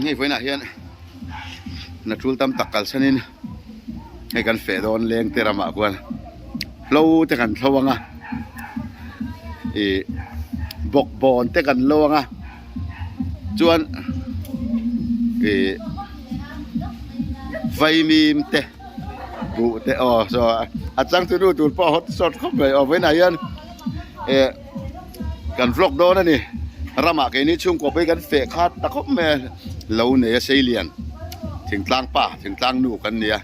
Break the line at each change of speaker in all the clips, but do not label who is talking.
Hei vawiinah hian hna tul tam tak kalsanin hei kan feh dawn leng te ramah khuan hlo te kan thlo ang a ih bawkbawn te kan lo ang a chuan ih vaimim te buh te aw saw a changtu nu tur pawh a hawt sawt khawp mai aw vawiinah hian eh. Kan vlog dawn a ni. Ramah keini chhungkaw pawh hi kan feh khat ta khawp mai a, lo nei a sei lian thingtlang pa thingtlang nu kan ni a,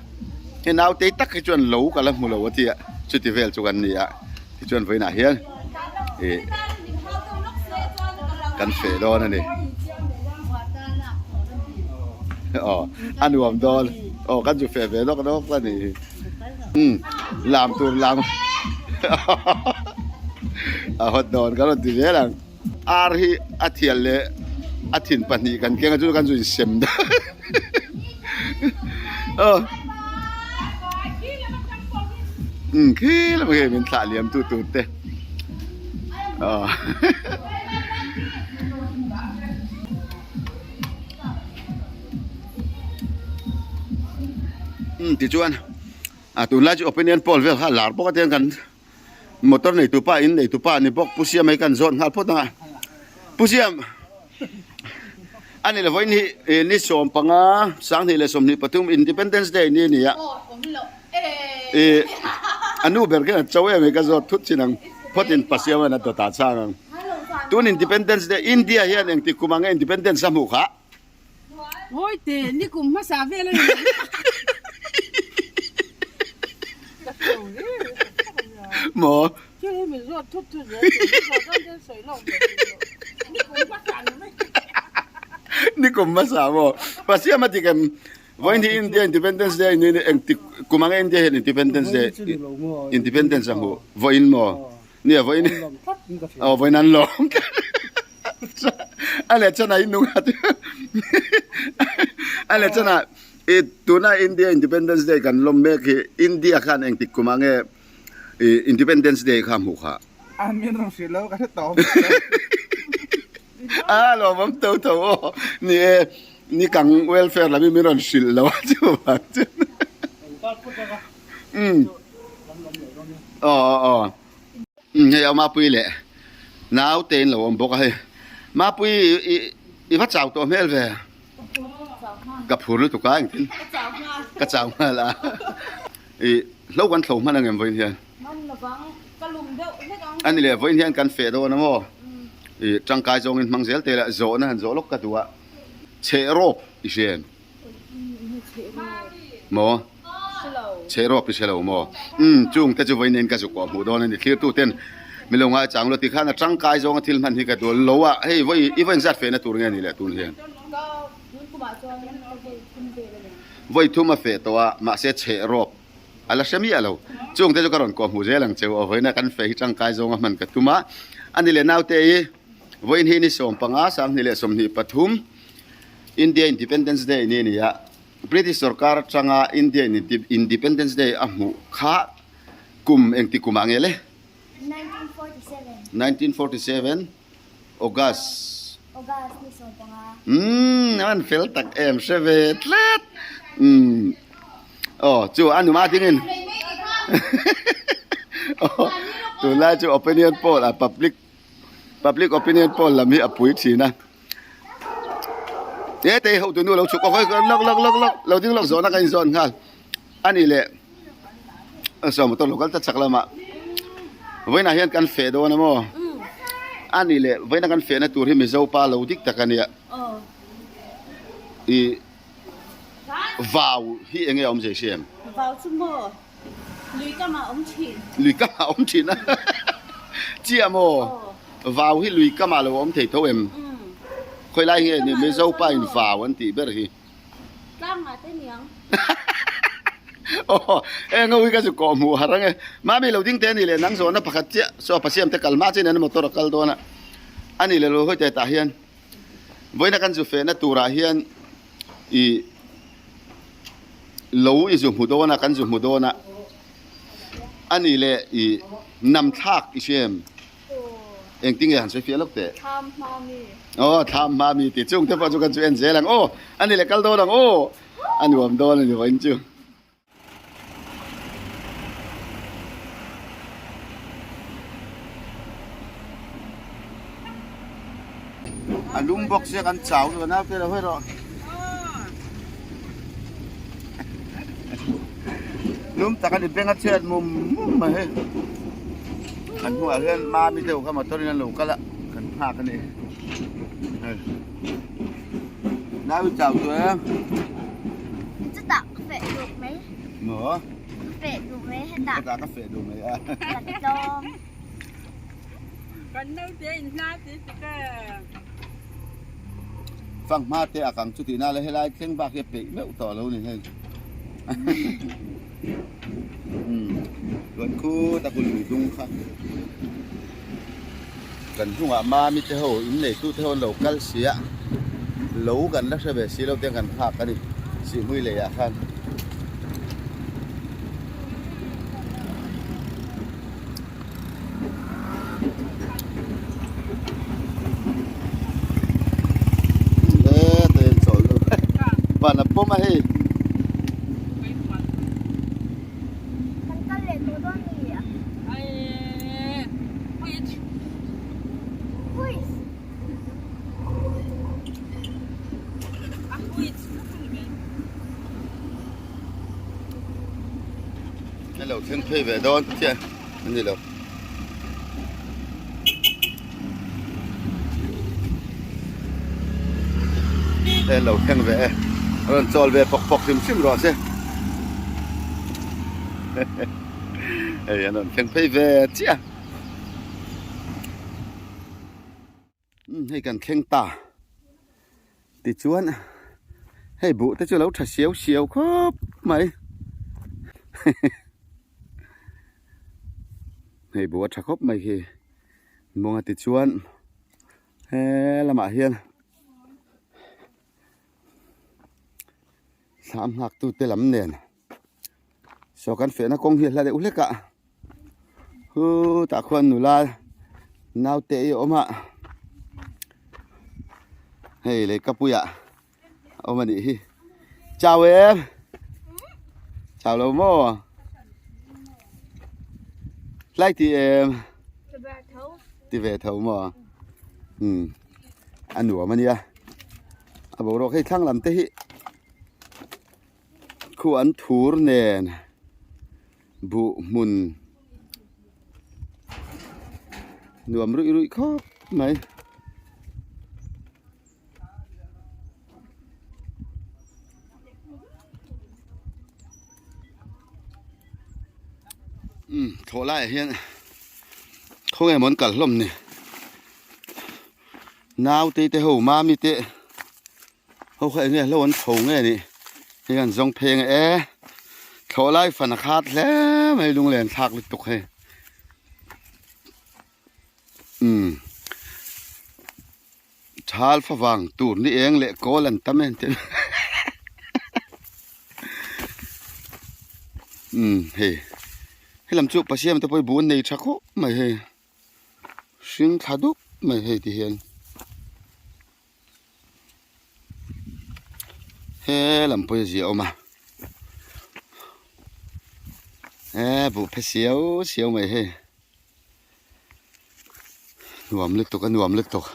hei nautei tak hi chuan lo ka la hmu lo a tia chuti vel chu kan ni a, tichuan vawiinah hian ih kan feh dawn a ni. Aw a nuam dawn aw kan zu feh ve nawk nawk a ni hi. Umm lam tur lam a hawt dawn ka rawn ti zel ang ar hi a thial leh a thin pahnih kan keng a chu kan zu insem dawn aw umm khi lamah hian min thlah liam tu tur te aw Umm tichuan a tunlai chu opinion poll vel kha a lar bawk a tiang kan motor nei tupa in nei tupa a ni bawk pu siam hei kan zawt nghal phawt ang a pu siam a ni lo vawiin hi ni 15 2023 independence day ni a ni a ih a nu ber khian a cho em hei ka zawt thut chin ang phawtin pa siam hian a dawtah chang ang tun independence day India hian engtik kum ang nge independence a hmuh kha.
Hawi te ni kum hmasa vel a ni.
Maw?
Thil hi min zawt thut thut zel tih hi zawt dawn ten sawi lawk ve tih loh. Ni kum hmasa ni mai.
Ni kum hmasa maw? Pasiam a ti kem vawiin hi India Independence Day ni engtik kum anga India hian Independence Day Independence a hmuh vawiin maw? Nia vawiin aw vawiin an lawm tlat. A leh chana i nung a a leh chana i tuna India Independence Day kan lawm mek hi India khan engtik kum ah nge i Independence Day kha hmuh kha?
A min rawn hrilh lo ka hre tawp.
A lawmawm tho tho aw ni e ni kang welfare lam hi min rawn hrilh lo a chuvang chuan umm aw aw aw. Umm hei a Mapui leh naute in lo awm bawk a hei Mapui i i va chau tawh hmel ve ka phur lutuk a engtin ka chau nghal a i hlo kan thlo hman ang em vawiin hian a ni leh vawiin hian kan feh dawn a maw i tangkai zawngin hmang zel te la zawhna han zawh lawk ka duh a chheh rawp i hria em. Maw? Chhe rawp i hre lo maw? Umm, chung te chu vawiin in ka zuk awh hmuh dawn a ni. Thlirtu ten mi lo ngaichang lo tikhan a tangkai zawnga thil hman hi ka dual lo a, hei vawi i vawiin zat fehna tur nge ni leh tun hian? Vawi thum a feh tawh a, mahse chhe rawp a la hre miah lo. Chung te chu ka rawn kawh hmuh zel ang che u aw, vawiina kan feh hi tangkai zawnga hman ka tum a. A ni leh naute i vawiin hi ni 15, 2023, India Independence Day ni a ni a, British sorkar atanga India Independence Day a hmuh kha kum engti kum ah nge le? 1947 August. Umm an fel tak em hre ve tlat. Umm aw chu a numa dingin aw tunlai chu opinion poll a public public opinion poll lam hi a pui thin a. Te te ho tu nu lo chhuk awk lawk lawk lawk lawk lo ding lawk zawhna ka inzawn nghal a ni leh saw motor lo kal ta chak lamah vawiinah hian kan feh dawn a maw a ni leh vawiina kan fehna tur hi Mizo pa lo dik tak a nia ih vau hi eng nge a awm zai hria em?
Vau chu maw Lui kam ah awm thin.
Lui kam ah awm thin a. Chiah maw? Vau hi lui kam ah lo awm thei tho em? Khawi lai nge ni Mizo pa in vau an tih ber hi.
Tlang ah te niang.
Aw e ngawi ka chu kawh hmuh har ange. Mami lo ding te ani leh nang zawhna pakhat chiah saw Pasiam te kal hma chin an motor a kal dawn a. Ani leh lo hawi te tah hian vawiina kan zu fehna turah hian i Lo i zu hmu dawn a, kan zu hmu dawn a, a ni leh i nam thlak i hria em? Engtin nge han sawi fiah lawk teh?
Thlam hma mi.
Aw thlam hma mi tih chung te pawh chu kan chu en zel ang aw. A ni leh kal dawn ang aw. A nuam dawn a ni vawiin chu. A lum bawk sia kan chau luan a te lo hawi rawh. Lum tak a ni beng a chhiat mum mum mai hei. Kan hnungah hian mami deuh kha motor in an lo kal a kan nghak a ni. Hei. Nau i chau tawh em?
Chutah ka feh duh mai.
Maw?
Ka feh duh mai hetah.
Hetah ka feh duh mai a.
Ka tlawm.
Kan naute in hla ti ti ka.
Fang hma te a kang chu tihna la helai thleng bak hi a peih meuh tawh lo ni hei. Umm chuan khut a kul lui dung kha. Kan hnungah mami te ho in neitu te ho an lo kal si a, lo kan la hre ve si lo te kan nghak a ni Sihhmui lei ah khan. Van a pawm a hei.
Kan kal leh tawh dawn ni a.
Hei lo thleng phei ve dawn chiah a ni lo. Hei lo thleng ve e a rawn chawl ve pawk pawk hrim hrim rawh se hei an rawn thleng phei ve chiah umm hei kan thleng ta tichuan hei buh te chu a lo tha siau siau khawp mai Hei buh a tha khawp mai hi mawnga tichuan he lamah hian thlam nghak tu te lam nen saw kan fehna kawng hi a hla deuh hlek a hutah khuan nula naute hi a awm a hei lehkhapuiah. Awm a nih hi. Chau em? Chau lo maw? Hlai ti em? Ti ve tho maw? Hmm. A nuam a nia. A boruak hei thlang lam te hi khu an thur nen buh hmun nuam ruih ruih khawp mai. Umm thlawh laiah hian khawnge maw an kal hlawm ni naute te ho mami te ho kha enge hlo an tho nge ni hei an zawng phei ang e thlawh lai fan a khat hle mai lunglen thlak lutuk hei. Umm thal favang tur ni eng leh kawl an tam em te umm hei helam chu pasiam te pawh hi bu an nei tha khawp mai hei hring thla dup mai hei ti hian he lam pawh hi a ziah awm a he buh phe siau siau mai hei. Nuam lutuk a nuam lutuk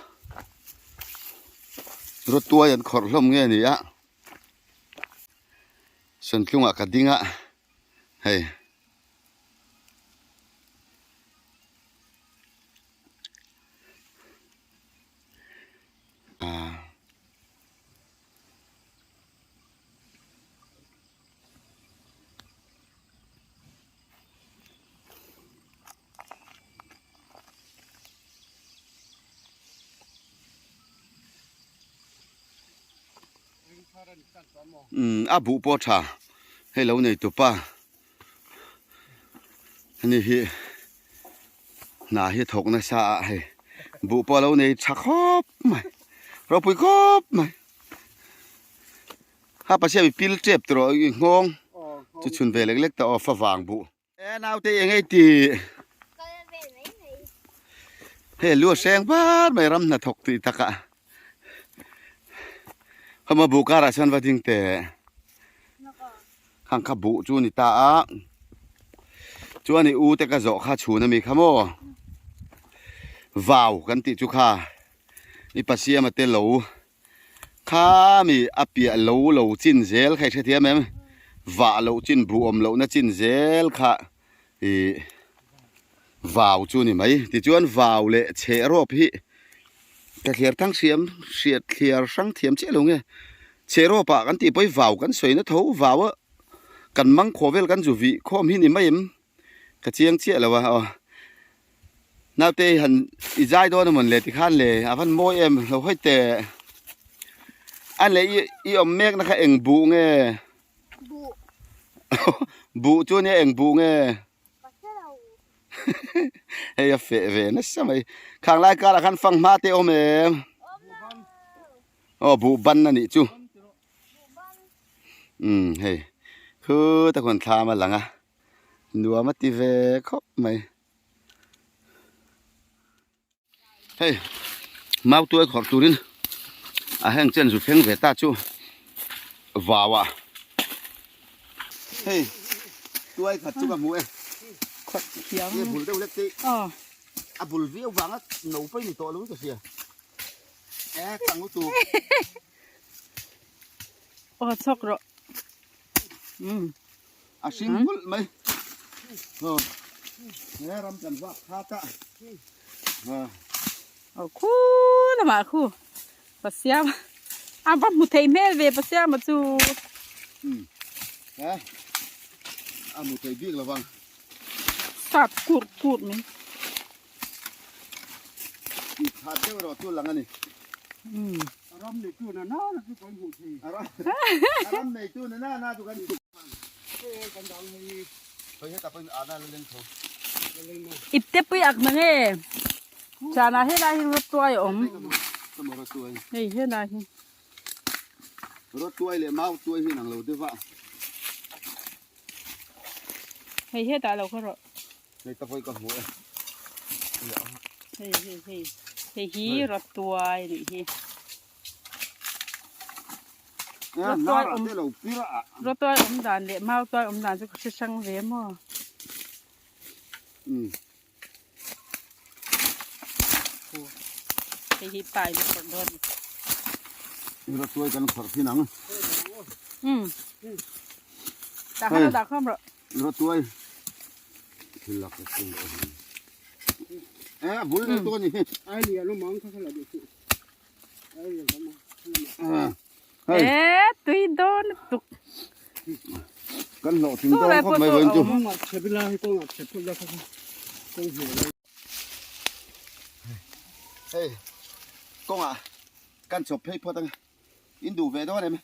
rawtuai an khawrh hlawm nge ni a sawntlungah ka ding a hei. Umm a buh pawh a tha hei lo nei tupa ani hi hna hi a thawk nasa a hei buh pawh a lo nei tha khawp mai ropui khawp mai. Ha pasia mi pil tep tawh i nghawng chu chhun ve lek lek ta aw fa vang buh. E naute eng ei ti. Hei lu a hreng var mai ram hnathawk tih takah khawma buh karah chuan va ding teh khang kha buh chu a ni ta a chuan i u te ka zawh kha chhun ami kha maw vau kan tih chu kha i pasiama te lo Khami a piah lo lo chin zel kha i hrethiam em? Vah loh chin, buh awm lohna chin zel kha ih vau chu a ni mai. Tichuan vau leh chheh rawp hi ka thliar thang hriam hriat thliar hrang thiam chiah lo nge. Chheh rawp ah kan tih pawh hi vau kan sawi na tho, vau a kan mang khawh vel kan zu vih khawm hi ni mai em? Ka chiang chiah lo a aw. Naute i han i zai dawn a mawn le tikhan le a van mawi em lo hawi teh. A leh i i awm mek na kha eng buh nge?
Buh.
Buh chu nia eng buh nge?
Ka hre lo.
Hei a feh ve nasa mai. Khang lai karah khan fang hma te awm em?
Awm lo.
Aw buh ban a nih chu. Umm hei khuta khawn thlam a lang a nuam a ti ve khawp mai hei mau tuai khawrh turin a heng chen zu thleng ve ta chu vau ah hei tuai khat chu ka hmu e
Thiam
bul deuh lek te a bul viau vanga no pawh ni tawh lo ka hria e tang lutuk.
Aw chhawk rawh. Umm.
A hring hulh mai. Aw. He ram kan vak khat a.
Aw khu lamah khu Pasiam a va hmu thei hmel ve Pasiama chu.
Umm. He a hmu thei bik lovang.
Sat kur kur mai.
Tih that deuh erawh chu lang a ni.
Umm.
Ram neitu na na na chu kan hmuh thei.
A ram neitu na na na chu kan hmuh. Hei hetah pawhin ana la leng tho.
Ipte pui ak na nge. Chana helai hi rawtuai a awm. Hei helai hi.
Rawtuai leh mau tuai hi inang lo deuh a.
Hei hetah lo kha rawh.
Hei ka vawi ka hmu e.
Hei hei hei hei hi rawtuai nih hi. Rawtuai awm rawtuai awm dan leh mautuai awm dan chu ka hre hrang ve maw. Hei hi pai na phawrh dawn a ni.
Rawtuai kan phawrh thin ang.
Umm. Tah khan a dah khawm rawh.
Rawtuai thil lak ka chhung leh ang. Eh a bul deuh tu a ni hi.
Ai lian awm ang kha kha la duh suh. Ai lian awm ang.
Hei.
Eh tui dawn lutuk.
Kan hlawh tling dawn khawp mai vawiin chu.
Kawng ah chep ila hei kawng ah chep phawt ila kha kha kawng hmuh lai.
Hei kawng ah kan chawp phei phawt ang. In duh ve dawn em?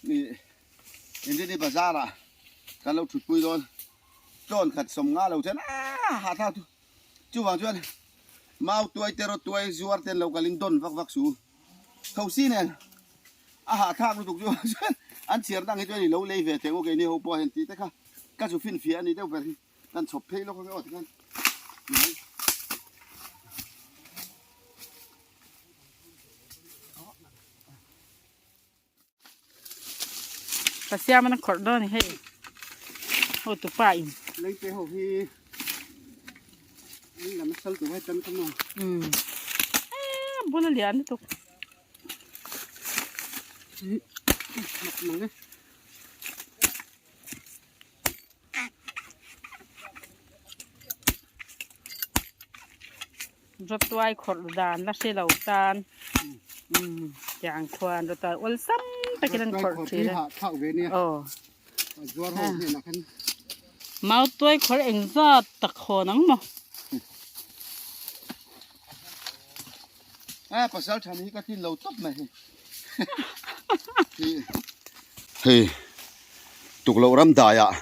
Ni Inrini bazar ah kan lo thut pui dawn. Tlawn khat sawm nga lo chuan aaa ha thla chu chuvang chuan mau tuai te rawt tuai zuar te an lo kal in dawn vak vak su. Thosi nen a hahthlak lutuk chu chuan an chhiar dang hi chuan i lo lei ve teh u keini ho pawh heng tih te kha ka zu finfiah a ni deuh ber hi kan chhawp phei lawk ang e aw tikhan.
Ka siam an khawrh dawn a ni hei ho tupa in.
Lengte ho hi an lam sal tur hai tan kha maw.
Umm eh bul a lian lutuk.
Mak mang e.
Rawtuai khawrh dan la hre lo tan umm tiang thuan rawtuai awlsam takin an khawrh thin a aw mautuai khawrh eng zat tak hawn ang maw.
A pasal than hi ka thin lo tawp mai hei tukloh ram daiah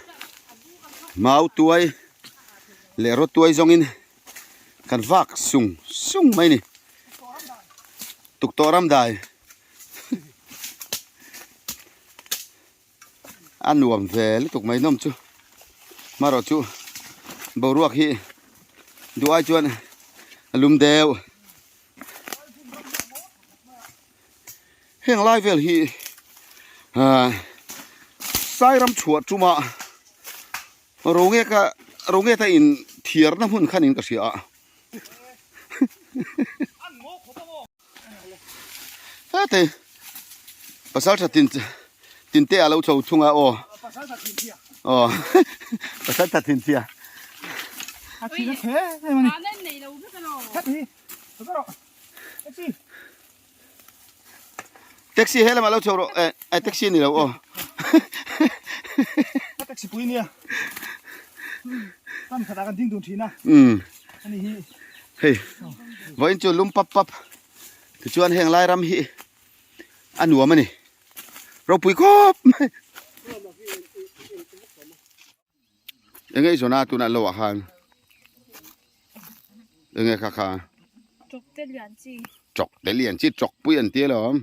mautuai leh rawtuai zawngin Kan vak sung sung mai ni. Tuktawh ram dai. A nuam ve lutuk mai nawm chu. Marawh chu boruak hi duh ai chuan. A lum deuh. Heng lai vel hi ah Sairam chhuah tuma Rongeka Rongeta in thiarna hmun khan in ka hria a. Hete pasal tha tin tin te a lo chho thung a aw. Aw pasal tha thin thia.
A thi na the em ani. Heti. Taxi.
Taxi he lamah lo chho rawh eh eh taxi ni lo aw.
A taxi pui nia. Tam khatah kan ding dun thin a.
Um.
Ani hi.
Hei. Vawiin chu lum pap pap. Tichuan heng lai ram hi a nuam a ni. Ropui khawp mai. Enge i zawna tunah lo ah khan enge kha kha
Chawk te lian chi.
Chawk te lian chi chawk pui an ti alawm.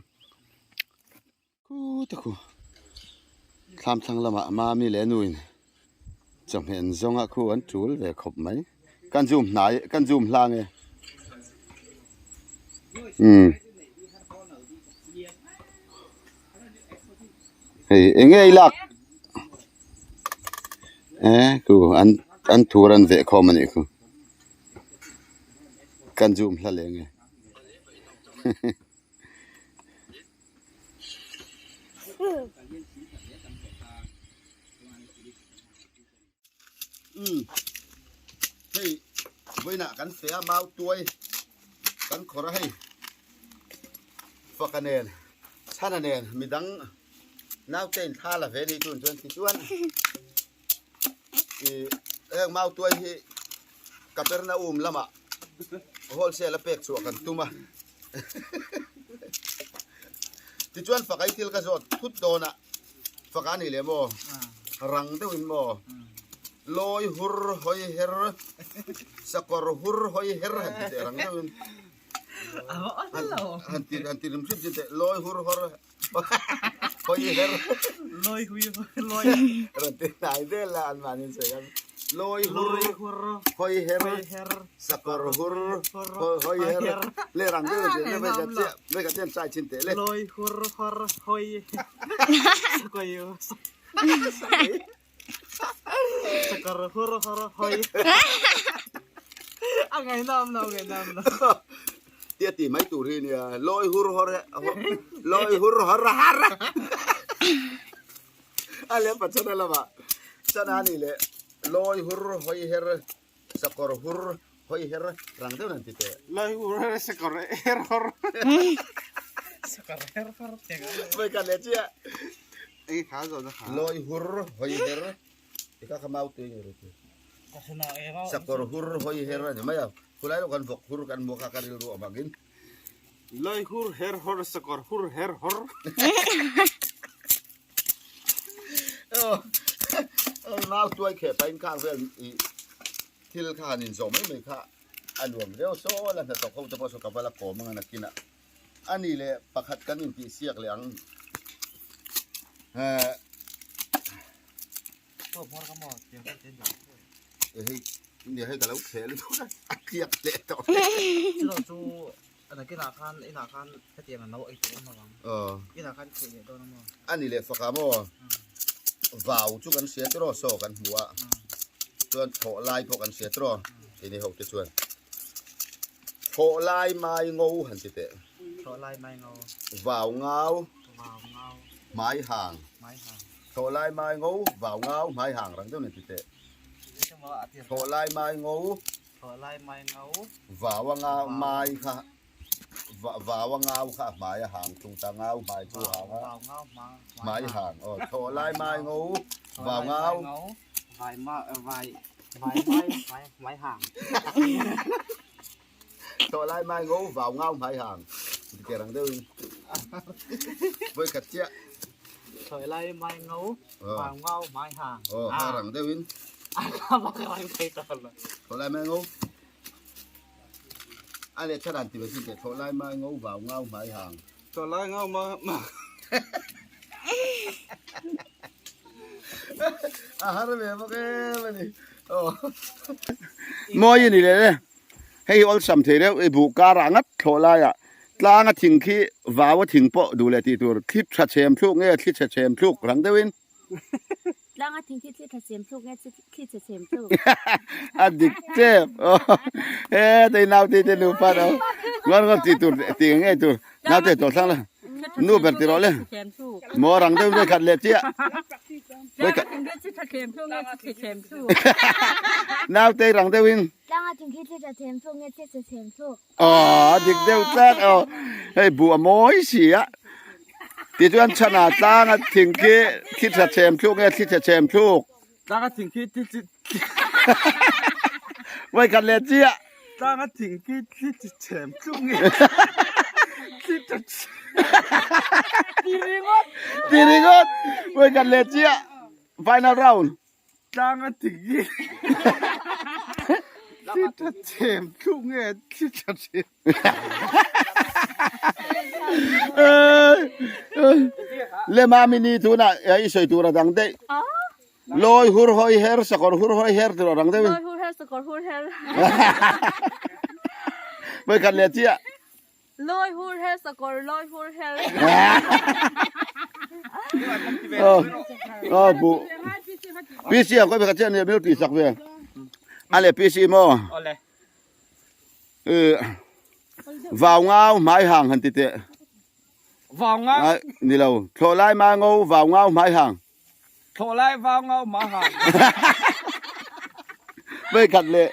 Khu te khu thlam thlang lamah mami leh nu in chawhmeh an zawng a khu an tul ve khawp mai. Kan zoom hnai kan zoom hlang e. Umm hei enge i lak eh khu an an thur an veh khawm a nih khu kan zoom hla leh nge Umm hei vawiinah kan feh a mau tuai kan khawrh a hei faka nen chhana nen midang naute in thla la ve ni tun chuan tichuan ih heng mau tuai hi Kapernaum lamah wholesale a pek chhuah kan tum a tichuan faka i thil ka zawt thut dawn a. Fak a ni leh maw? Rang deuhin maw? Lawi hur hawi her, sakawr hur hawi her han ti teh rang deuhin. Han ti han ti rim hrim chin teh lawi hur hawr hawi her.
Lawi hui lawi.
Rawn ti hnai vel la an mahni sawi khan. Lawi hur hawi her, sakawr hur hawi her. Le rang deuhin ti le vei khat chiah chai chin teh le.
Lawi hur hawr hawi. Sakar hur hor hoi. A ngai nam lo ngai nam lo.
Tia ti mai tur hi nia lawi hur hor lawi hur hor har. A lem pa chana lama chana ni le lawi hur hoi her sakawr hur hoi her rang deuh nan ti teh.
Lawi hur her sakawr her hor.
Sakawr her hor te ka.
Vai ka le chia.
Ei kha zo na kha.
Lawi hur hoi her. Ika kha mau te ni ro te. Sakawr hur hoi her ani mai a. Khulai lo kan vawk hur kan hmuh kha ka rilru awm angin.
Lawi hur her hor sakawr hur her hor.
Mau tuai kheh pahin khang vel i thil kha han inzawh mai mai kha a nuam viau saw la hnathawk ho te pawh saw ka va la kawm ang a nakinah a ni leh pakhat kan intih siak leh ang eh hei hei ka lo kheh lutuk a a tliak leh tawh.
Nakinah khan inah khan hetiang an lo ei tawh awm lovang.
Aw.
Inah khan kheh leh dawn a maw?
A ni leh faka maw? Vau chu kan hria tiraw saw kan hmu a. Chuan thawh lai pawh kan hria tiraw keini ho te chuan. Thawh lai mai ngo han ti teh.
Thawh lai mai ngo.
Vau ngau.
Vau ngau.
Hmai hang.
Hmai hang.
Thawh lai mai ngo, vau ngau, hmai hang rang deuh han ti teh. Thawh lai mai ngo.
Thawh lai mai ngau.
Vau a ngau mai kha vau a ngau kha hmai a hang tung ta ngau hmai chu hang a.
Vau ngau hma
hmai hang aw thawh lai mai ngau vau ngau.
Vai ma vai vai mai hmai hmai hang.
Thawh lai mai ngau vau ngau hmai hang ti ke rang deuh in. Voi khat chiah.
Thawh lai mai ngau vau ngau hmai hang.
Aw ha rang deuh in.
A bak rang thei tawh lo.
Thawh lai mai ngau. A leh thla dan ti ve chin teh thawh lai mai ngau vau ngau hmai hang.
Thawh lai ngau ma ma.
A har ve bawk em a ni. Aw. Mawi a ni leh le. Hei hi awlsam thei reuh i buh karah ngat thlawh laiah tlanga thing khi vaua thing pawh duh leh tih tur thli tha chhem thluk nge thli chhe chhem thluk rang deuhin.
Tlanga thing khi thli tha chhem thluk nge thli chhe chhem thluk.
A dik tep aw he tei naute te nupa no ngawr ngawr tih tur tih nge tur naute tawh thlang la nu ber ti rawh le maw rang deuh vekhat leh chiah. Naute rang deuhin.
Tlanga thing khi thli tha chhem thluk nge thli chhe chhem thluk.
Aw a dik deuh tlat aw hei buh a mawi si a tichuan chhana tlanga thing khi thli tha chhem thluk nge thli chhe chhem thluk.
Tlanga thing khi thli chhe
Vawikhat leh chiah.
Tlanga thing khi thli chhe chhem thluk nge thli tha Ti ringawt.
Ti ringawt vawikhat leh chiah final round.
Tlanga thing hi thli tha chhem thluk nge thli tha chhem.
Le mami ni tunah i sawi tur a dang daih. Lawi hur hawi her sakawr hur hawi her tur a dang deuhin.
Lawi hur her sakawr hur her.
Vawikhat leh chiah.
Lawi hur her sakawr lawi hur her.
Aw bu PC ang kawih pakhat chiah ania min lo tih sak ve. A le PC maw?
Awle.
Vau ngau hmai hang han ti teh.
Vau ngau.
Ni lo. Thlawh lai ma ngo vau ngau hmai hang.
Thlawh lai vau ngau ma hang.
Vei khat leh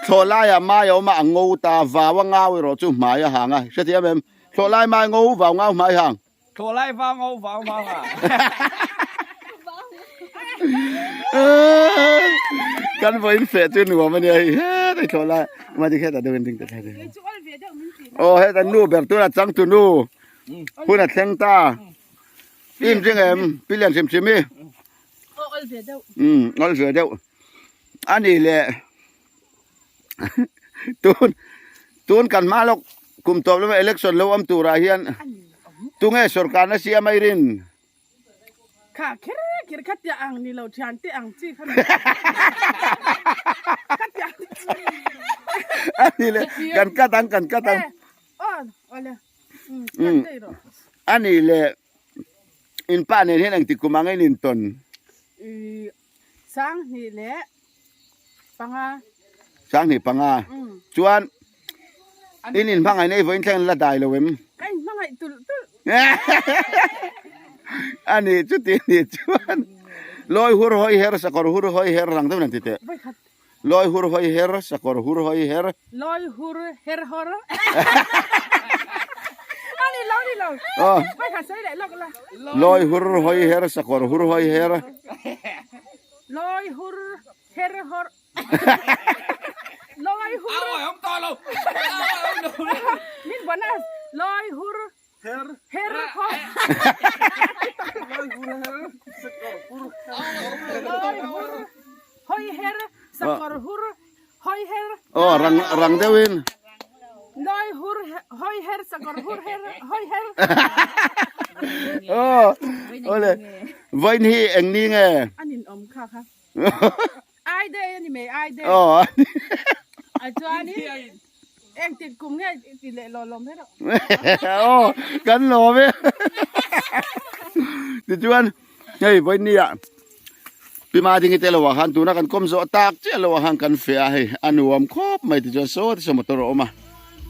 thlawh laiah mai a awm a, a ngo ta, vau a ngau erawh chu hmai a hang a, hrethiam em? Thlawh lai mai ngo, vau ngau hmai hang.
Thlawh lai vau ngau, vau ngau hang.
Kan vawiin feh chu nuam a nia hei heta thlawh lai mah ti heta deuh in ding ta thlai deuh. Aw heta nu ber tuna changtu nu hun a thleng ta. Im ring em pi lian hrim hrim i.
Aw ol ve deuh.
Um ol ve deuh. Ani le tun tun kan hma lawk kum tawp lama election lo awm turah hian tunge sorkarna siam a i rin?
Kha kher kher kha tia ang ni lo thian te ang chi kha. Kha tia.
Ani le kan kat ang kan kat ang.
Aw ole.
Ani le in pa nen hian engtik kum ang in intawn?
Sanghnih leh panga.
Sanghnih panga. Chuan in inhmangaih nei vawiin thleng la dai lo em?
Ka inhmangaih tulh tulh.
Ani chuti ni chuan lawi hur hawi her sakawr hur hawi her rang deuh in an ti teh. Lawi hur hawi her, sakawr hur hawi her.
Lawi hur her hawr. A ni lo, ni lo.
Aw.
Vai kha sawi leh lawk la.
Lawi hur hawi her, sakawr hur hawi her.
Lawi hur her hawr. Lawi hur.
A awih awm tawh lo.
Min bonus. Lawi hur
Her.
Her hawr.
Lawi hur her, sakawr hur.
Lawi hur hawi her, sakawr hur hawi her.
Aw rang rang deuhin.
Lawi hur hawi her, sakawr hur her, hawi her.
Aw awle vawiin hi eng ni nge?
A ninawm kha kha. Ai day a ni mai ai day.
Aw.
A chuanin engtik kum nge ti leh lawm lawm hle rawh.
Aw kan lawm e. Tichuan hei vawinia Pi Madingi te lo ah khan tuna kan kawm zawh tak chiah lo ah khan kan feh a hei a nuam khawp mai tichuan saw te saw motor a awm a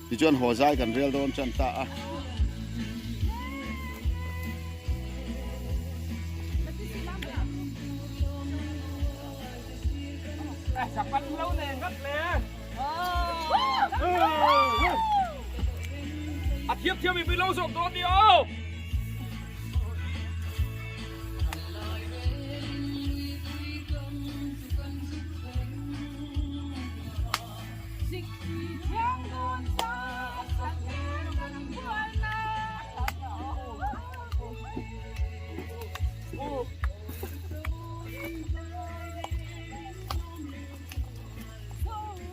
tichuan haw zai kan rel dawn chan ta a.
A thiam thiam in lo zawk dawn ni aw.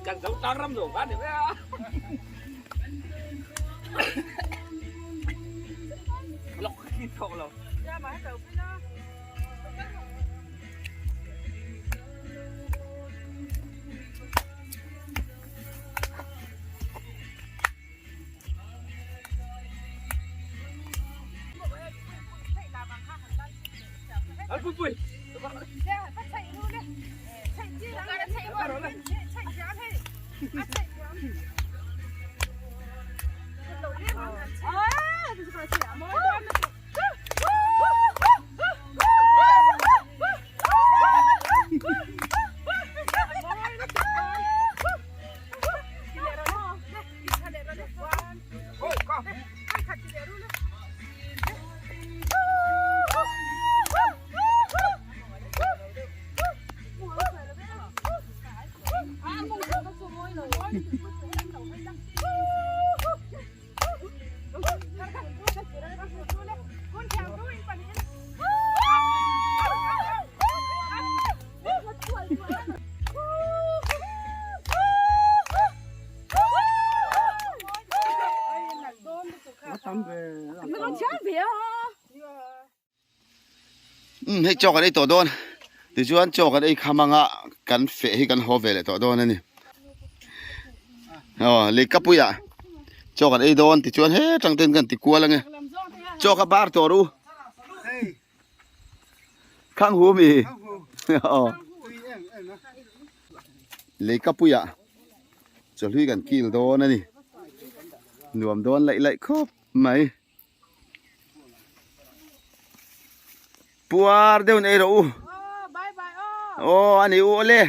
Kan zo tang ram lo kan ni ve a. Lok khi thok lo.
Umm hei chaw kan ei tawh dawn tichuan chaw kan ei kham anga kan feh hi kan haw ve leh tawh dawn a ni aw lehkhapuiah chaw kan ei dawn tichuan hetang ten kan ti kual ange chaw kha bar tawh ru khang hu mi aw lehkhapuiah chawhlui kan kil dawn a ni nuam dawn laih laih khawp mai. Puar deuh in ei rawh u. Aw a ni u awle.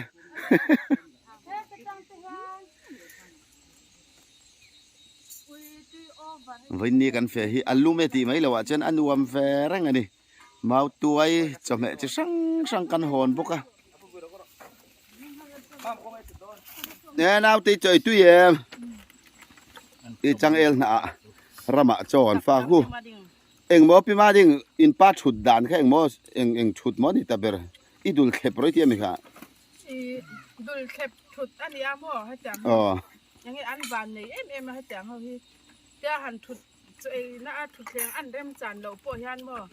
Vawiin kan fe hi a lum e tih mai loh ah chuan a nuam ve reng a ni. Mautuai chawhmeh chi hrang hrang kan hawn bawk a. E naute i chawi tui em? I changel hnah ah ramah chaw an fak hu. Engmaw pi ma ding in pa thut dan kha engmaw eng eng thut maw ni ta ber i dul thlep rawih tih a mi kha.
I dul thlep thut a nia maw hetiang hi.
Aw.
Enge an van nei em em a hetiang ho hi. Tia han thut chaw ei na a thutthleng an rem chan loh pawh hian maw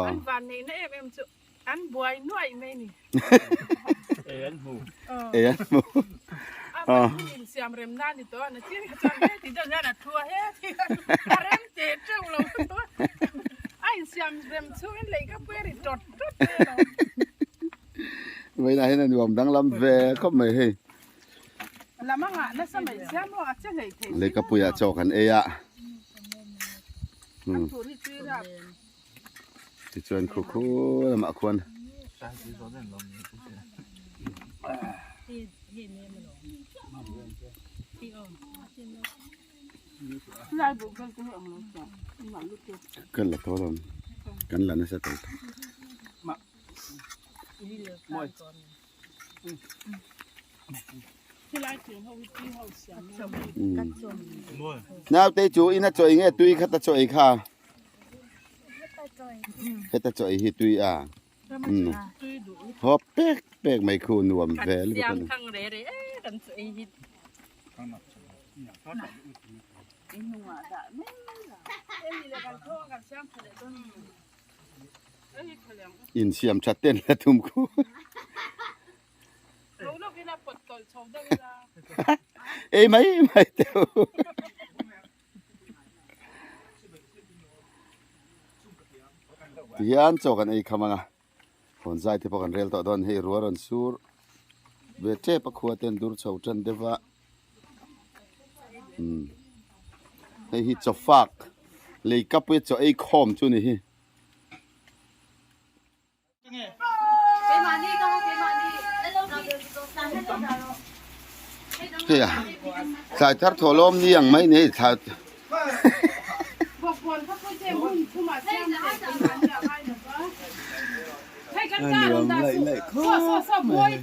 an van neihna em em chu An buai nuaih mai ni.
Ei an hmu.
Ei an hmu.
A van hun in siam rem na ni tawh a na chin kha chuan he ti deuh hian a thu a he ti a rem te teuh lo a in siam rem chhungin lei ka pui a ri tawt tawt mai a lo.
Vawiinah hian a nuam danglam ve khawp mai hei.
Lam a ngah nasa mai sia maw a che hlei thei.
Lei ka puiah chaw kan ei a.
A thur hi tui rap.
Tichuan khu khu lamah khuan Kan la tawh lo kan la nasa tawh. Naute chu ina chaw ei nge tui kha ta chaw ei kha heta chaw ei hi tui a hawp pek pek mai khu nuam vel vek ani. Insiam tha ten la tum khu. Ei mai mai teuh. Tihian chaw kan ei kham anga hawn zai te pawh kan rel tawh dawn hei rua rawn sur ve tep a khua ten dur chho tan deuh a umm hei hi chaw fak lei kapui a chaw ei khawm chu ni hi. Hei a thlai thar thaw lawm ni ang mai ni hei thlai Nuam laih laih khawp mai.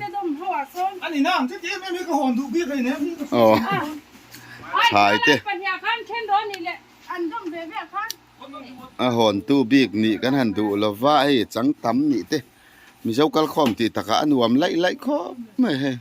Aw thlai te. A hawntu bik nih kan han duh lo va hei chang tam nih te Mizo kalkhawm tih takah a nuam laih laih khawp mai hei.